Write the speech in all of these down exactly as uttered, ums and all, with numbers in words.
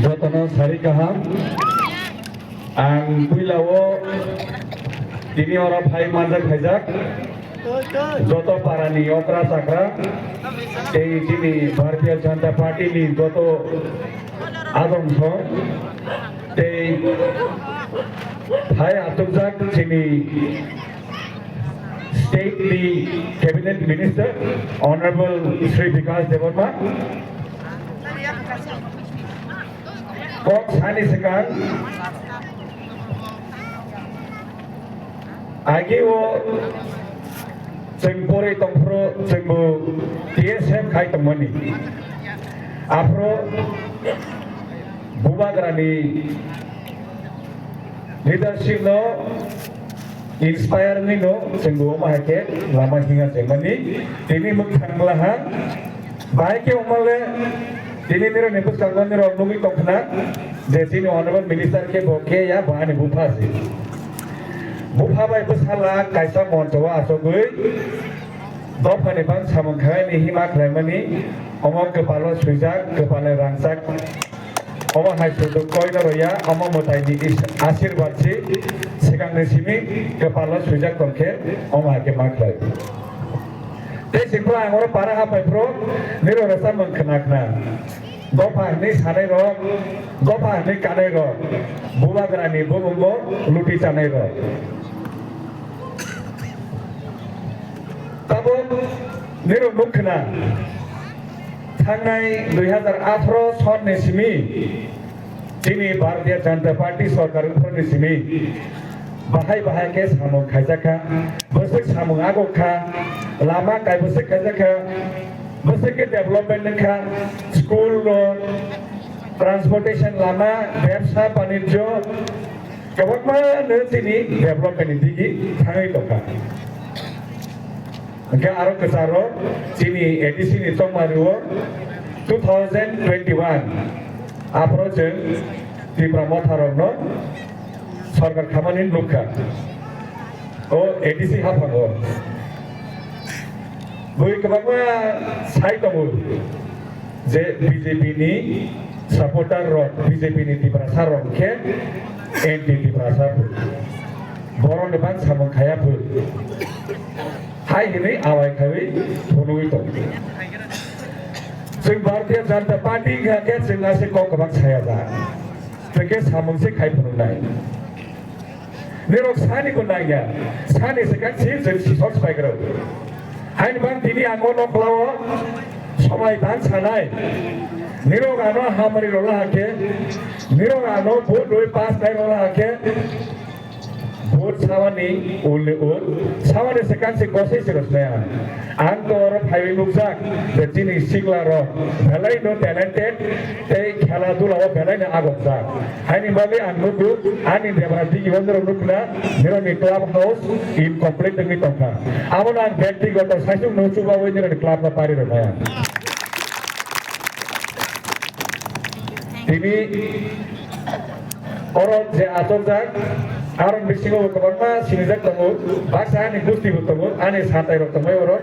Jotono sari kaham. Ang puilao tini oro phai manjak phaijak joto parani okra chakra tei chini Bharatiya Janata Party ni joto adong song tei phai achukjak chini State ni Cabinet Minister, Honorable Shri Bikash Debbarma, kok sani swkang agi o chwng porwi tongphuru chwngbo T S F khai tongmani. Aphuru Bubagrani leadership no inspire ni no chwngbo omo hai khe lama hinga chengmani tini mwkhang laha. Bahai khe omo le tini nirok ni bwskango nirok nugwi tongkhna je chini honorable minister khe bo khe ya bo ani bupha se. Bupha bai bwsala kaisa moncho o achogwi dophani bang samung khaini hima khlaimani omo kwpalo swijak, kwpalo rangchak. Omo hai suduk koino roya, omo mwtaini is-, asirwad si, swkangni simi kwpalo swijak tongkhe, omo hai khe ma khlai. Tei singkhe ang oro para hapai phuru, nirok rwchapmung khna khna. Dopha hwnwi sanai rok, dopha hwnwi kanai rok, bubagrani bumungbo luti chanai rok. Tabuk nirok nuk khna. Thangnai dui hazar atharo sonni simi chini Bharatiya Janata Party sorkar wngphuruni simi bahai bahai khe samung khaijak kha, bwswk samung agok kha, lama kai bwswk khaijak kha, bwswk khe development wng kha, school rok, transportation lama, bebsa banijyo, kwbangma no chini development ni digi thangwi tongkha. Hwnkhe aro kwcharo chini A D C ni tongmani o two thousand twenty-one aphuru chwng Tipra Motha rokno sorkar khamani nukha. O A D C haphango bui kwbangma sai tongo. Je B J P ni supporter rok, B J P ni Tiprasa rok khe anti Tiprasa phuru. Borok ni bang samung khaya phuru. Hai hinwi awai khawi phunugwi tong. Chwng Bharatiya Janata Party wngkha khe chwng ase kok kwbang saya da. Chwng khe samung se khai phunuknai. Nirok sani bo nangya, sani se kan si jeng si sot pai karo. Haini bang tini ang o noklao somai dan sanai. Nirok ano hamari rola hake, nirok ano vote roi pass nai rola hake, vote sawani ulni ul, sawani se kan si kosai se rosnaya. Ang to oro phaiwi nukjak je chini sikla rok belai no talented tei khela dula o belai no agokjak. Haini bagwi ang nugo ani debra digi o norok nukna nirokni club house incomplete wngwi tongkha. Abono ang byaktigoto saisuk no chubawi nirokni club no pari rwnai ang. Tini oro je achokjak, aroni bisingo bo kwbangma sinijak tongo, baksa ani gusti bo tongo, ani satai rok tongbai oro.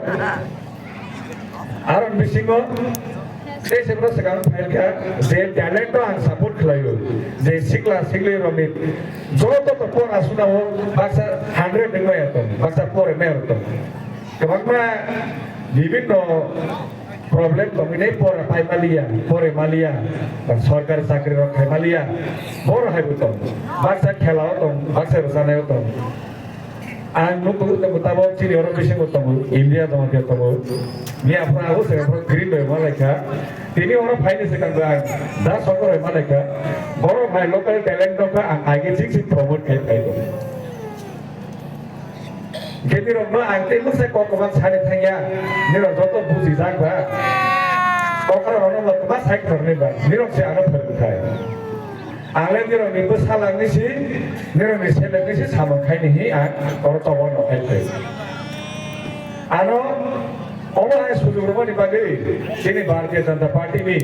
Aroni bisingo tei se borok swkang phaikha je talent no ang support khlaio, je sikla sikli rokni joto to pora sunao baksa hundred ni maya tong, baksa pore maya rok tong. Kwbangma bibinno problem tongwi nei pora pai maliya, pore maliya, ba sorkari chakri rok khai maliya, boro hai bo tong, baksa khela o tong, baksa rwchanaio tong. Ang nukgo tabuk chini oro bisingo tongo, India jamatia tongo. Ni aphuru abo se aphuru green bai ma laikha. Tini oro phaini swkang bo ang da sorkar bai ma laikha. Borok hai local talent no kha ang age chik chik promote khai phai. Khe nirok no ang tei bwsai kok kwbang sani thangya. Nirok joto bujijak ba. Okra rok no kwbang sai thorni ba. Nirok se ano phwrwng khai. Ang le nirokni bwsalangni si, nirokni selengni si samung khaini hi ang oro tobo no khai phai. Ano omo hai sujuk rwmani bagwi chini Bharatiya Janata Party ni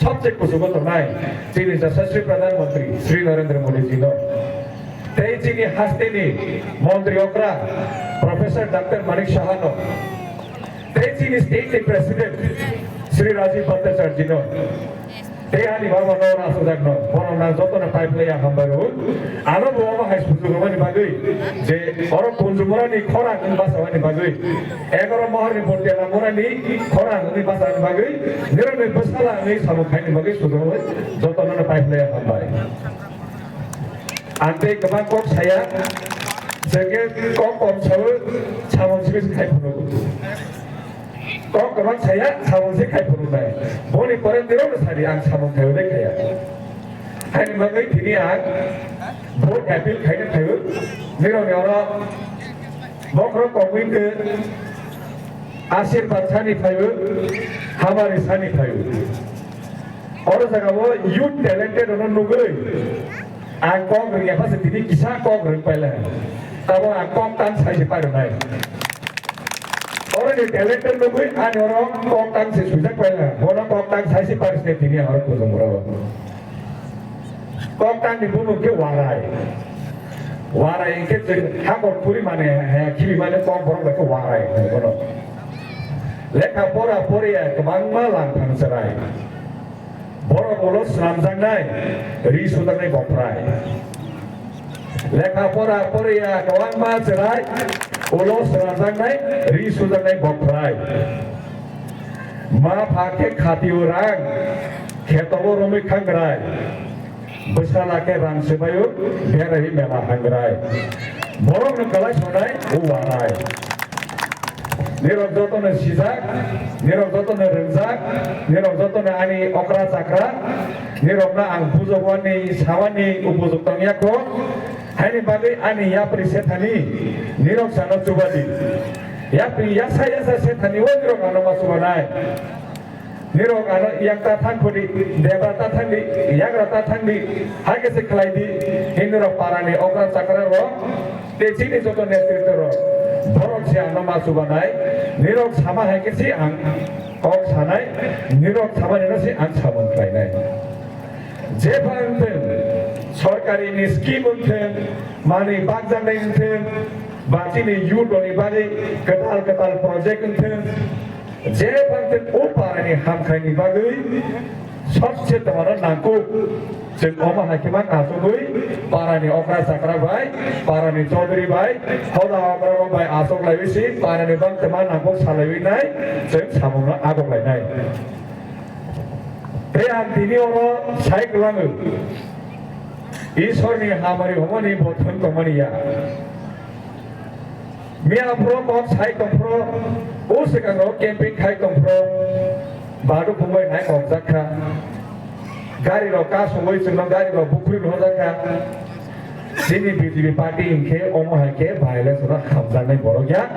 sobse kuchugo tongnai chini Yashaswi Pradhan Mantri Shri Narendra Modi ji no tei chini haste ni Montri okra Professor Doctor Manik Saha no Tei chini state ni president Sri Rajiv Bhattacharjee no tei ani baba no, Rajajak no, bono na joto no pai phlai ya hambai rw. Ano bo omo hai sujuk rwmani bagwi je oro Kunjumura ni khorang wng basa mani bagwi, egaro mohor ni Bortela mura ni khorang wngwi basa mani bagwi, nirok ni bwsala wngwi samung khai ni bagwi sujuk rwmani joto no pai phlai ya hambai. Ang tei kwbang kok saya, je khe kok kom sawi samung simi khai phuru. Kok kwbang saya, samung se khai phuru nai. Boni pore nirok no sadi ang samung khai de khaya. Haini bagwi tini ang vote appeal khaina phaio. Nirok ni oro bokhorok kongwi khe asirbat sani phaio, hamari sani phaio. Oro jaga o youth talented ono nugwi ang kok rwngya pha se tini kisa kok rwng paila. Tabo ang kok tang sai se pairwnai. Oro ni talented nugwi ani oro kok tang se sujak paila. Bono kok tang sai se pairwsne tini ang oro kujung rw. Kok tang ni bumung khe Warai. Warai hwnkhe je hakor khuri mane, he, khibi mane kok borok bai khe Warai hwno bono. Lekha pora poriya kwbangma langthang chwrai. Borok ulo swnamjaknai, ri sujaknai bokhrai. Lekha pora poriya kwbangma chwrai, ulo swnamjaknai, ri sujaknai bokhrai. Ma pha khe khatio rang, khetobo romwi khangrai. Bwsala khe rang swbaio, beraiwi mela hangrai. Borokno kwlai sonai, o Warai. Nirok jotono sijak, nirok jotono rwngjak, nirok jotono ani okra chakra, nirokno ang bujokmani, samani upojukto wngya kho. Haini bagwi ani yapri sethani nirok sano chubadi. Yapri yasa yasa sethani o nirok ano ma chubanai. Nirok ano yak ta thang khudi, debra ta thang di, yagra ta thang di, hakhe se khlai di, hinwi rok para ni okra chakra rok, tei chini joto netritwa rok, borok se ano ma chubanai, nirok sama hai khe se ang kok sanai, nirok sama ni no se ang samung khlainai. Jepha wngthwng, sorkari ni scheme wngthwng, manwi bakjaknai wngthwng, ba chini youth rok ni bagwi kwtal kwtal project wngthwng, Jepha wngthwng o para ni hamkrai ni bagwi sobse tongmano nangkuk. Chwng omo hai khe ma achugwi para ni okra chakra bai, para ni chaudhuri bai, hoda okra rok bai achuk laiwi si para ni bang tongma nangkuk salaiwi nai chwng samung no agok lainai. Tei ang tini oro sai kwlango, Ishwar ni hamari homani bo thwng tongmani ya. Miya phuru kok sai tong phuru, o swkango camping khai tong phuru, badu phungbai nai kok jak kha. Gari rok ka songwi chwngno gari rok bukhuri rw jak kha. Chini B J P party hinkhe omo hai khe violence no hamjaknai borok ya.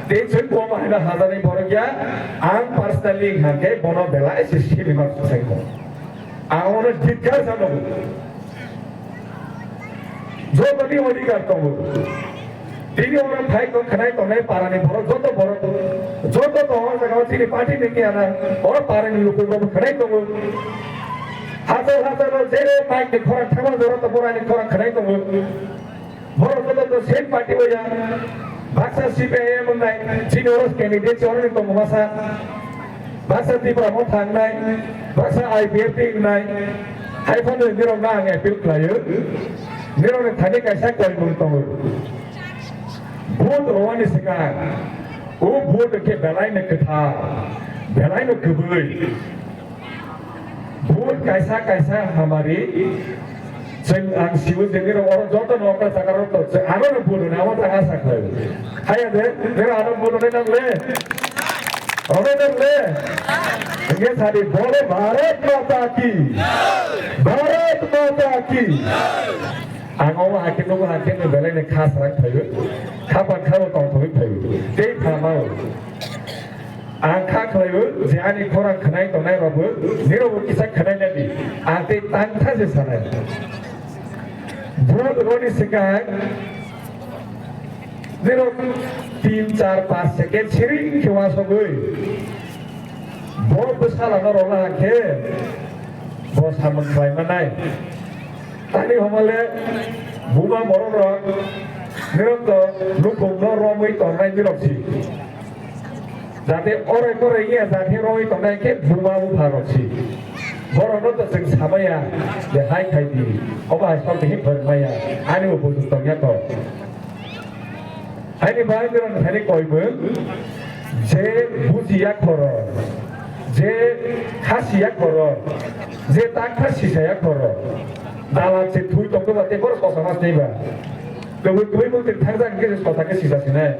Tei chwng bo omo hai no hamjaknai borok ya. Ang personally hinkhe bono belai se sini ma swsai ko. Ang ono dhikar jano. Jotoni odhikar tongo. Tini oro phai tong khnai tongnai parani borok joto borok, joto tongo o jaga o chini party ni kiya na, oro parani lukurok bo khnai tongo. Hachal hachal o jero mic ni khorang thangma jora to borani khorang khnai tongo. Borok joto to same party o ya. Baksa C P I M wngnai, chini oro candidate choroni tongo masa. Baksa Tipra Motha wngnai, baksa I P F T wngnai. Hai phano nirokno ang appeal khlaio. Nirokni thani kaisa koimung tongo. Vote rwani swkang, o vote khe belaino kwthar, belaino kwbwi. Vote kaisa kaisa hamari, chwng ang sibo je nirok oro joto no okra chakra rok to, chwng ano no vote rwna amo ta asa khlaio. Haya de, nirok ano vote rwnai nang le? Rwnai nang le? Hingke sadi bole Bharat Mata ki, Bharat Mata ki. Ang omo hakhe nugo hakhe no belai ni kha srang phaio, kha pan kha bo tong thogwi phaio, tei pha mao. Ang kha khlaio je ani khorang khwnai tongnai rokbo, nirokbo kisa khwnai nadi. Ang tei tang tha se sanai. Vote roni swkang nirok tin, char, panch second siring khe wasogwi bo bwsala no rwla khe bo samung khlai manai. Tani homale buma borok rok nirok to nukhung no romwi tongnai nirok si. Jate orai korai ya jate roi tongnai khe buma bupha rok si. Borok no to chwng samaya je hai khai di. Obo hai sok di hin phar maya. Ani bo bujuk tongya to. Ani bai jora thani koi mung je buji ya khoro. Je khasi ya khoro. Je tak khasi sa ya khoro. Dala che thui tongko ba te borok kosa mas nei ba. Kebui kebui mung te thang jang ke sosa ke sisa sinai.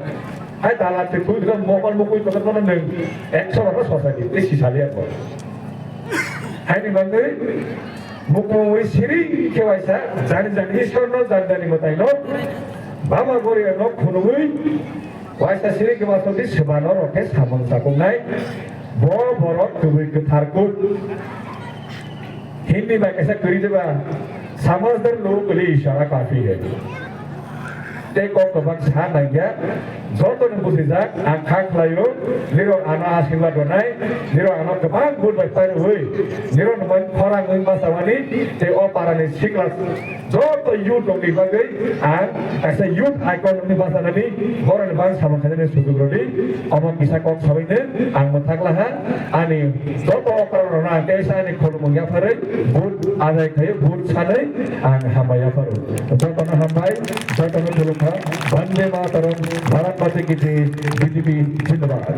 Hai dala te thui tongko mokol mokoi tongko no nung. Ekso ba sosa di te sisa liya ko. Haini bagwi bukhumui siri khe waisa jani jani Ishwarno jani jani mwtaino Baba Goriano khunugwi waisa siri khe waisadi sebano rokhe samung chakuknai bo borok kwbwi kwthar kuk. Hindi bai kaisa kwrwi diba, samajhdar log ke liye ishara kafi hai. Tei kok kwbang sa nangya, joto ni bujijak, ang kha khlaio, nirok ano asirwad rwnai, nirok ano kwbang good bai pairwi, nirok ni bai khorang wng basa mani, tei o para ni sikla joto youth rok ni bagwi ang kaisa youth icon wngwi basa nani, borok ni bagwi samung khainani sujug rwdi, omo kisa kok sabaino ang mwthak laha, ani joto okra rok no ang kaisa ani khulumung yapharwi, vote ajai khaio, vote sanwi ang hambai yapharo. Jotono hambai, jotono khulumkha, Bande Mataram, Bharat Mata ki Jai, B J P Zindabad.